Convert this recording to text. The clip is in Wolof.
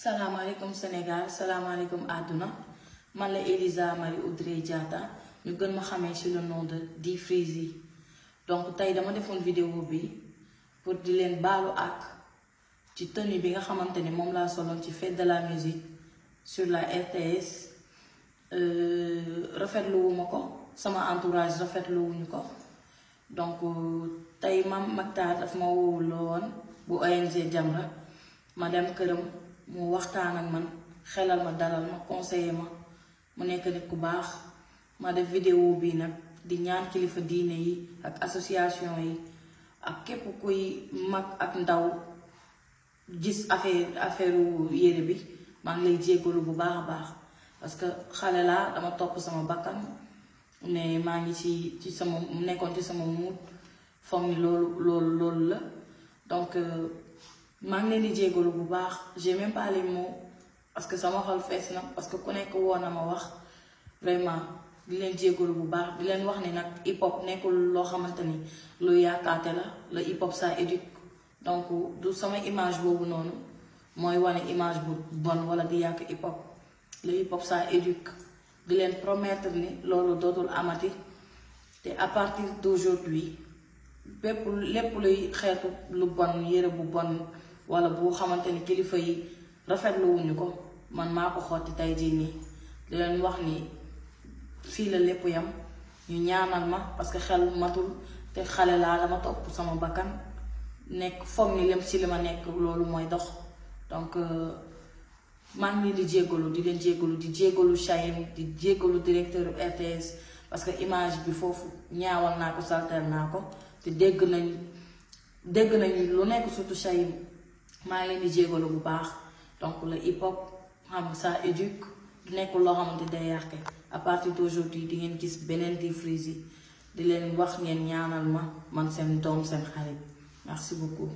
salaamaaleykum Sénégal salaamaaleykum àdduna man la Elisa Marie Audrey Diatta ñu gën ma xamee ci le nom de D-Freezy donc tey dama defoon vidéo bi pour di leen baalu ak ci tenue bi nga xamante ni moom laa soloon ci fête de la musique sur la RTS rafetluwuma ko sama entourage rafetluwuñu ko donc tey Mame Mactar daf ma wowuloo woon bu ONG Jamra ma dem këram mu waxtaan ak man xelal ma dalal ma conseiller ma mu nekk nit ku baax ma def vidéo bi nag di ñaan kilifa diine yi ak association yi ak képp kuy mag ak ndaw gis affaire yére bi maa ngi lay jéggalu bu baax a baax parce que xale laa dama topp sama bakkan ne maa ngi ci sama nekkoon ci sama muut foog ni loolu la donc maa ngi leen di jéggalu bu baax j'ai même pas les mots parce que sama xol fees na parce que ku nekk woon na ma wax vraiment di leen jéggalu bu baax di leen wax ni nag hip hop nekkul loo xamante ni lu yaakaate la le hip hop ça éduque donc du sama image boobu noonu mooy wane image bu bon wala di yàq hip hop le hip hop ça éduque di leen promettre ni loolu dootul amati te à partir d'aujourd'hui lépp luy xeetu lu bon yére bu bon wala boo xamante ni kilifa yi rafetluwuñu ko man maa ko xotti tey jii nii di leen wax ni fii la lépp yam ñu ñaanal ma parce que xel matul te xale laa dama topp sama bakkan nekk foog ni lem ci li ma nekk loolu mooy dox donc maa ngi leen di jéggalu di leen jéggalu di jéggalu Chahine di jéggalu directeur RTS parce que image bi foofu ñaawal naa ko saltel naa ko te dégg nañ lu nekk surtout Chahine maa ngi leen di jéggalu bu baax donc le hip hop xam ça éduque du nekkul loo xamante day yàqe à partir d'aujourd'hui di ngeen gis beneen D-Freezy di leen wax ngeen ñaanal ma man seen doom seen xarit merci beaucoup.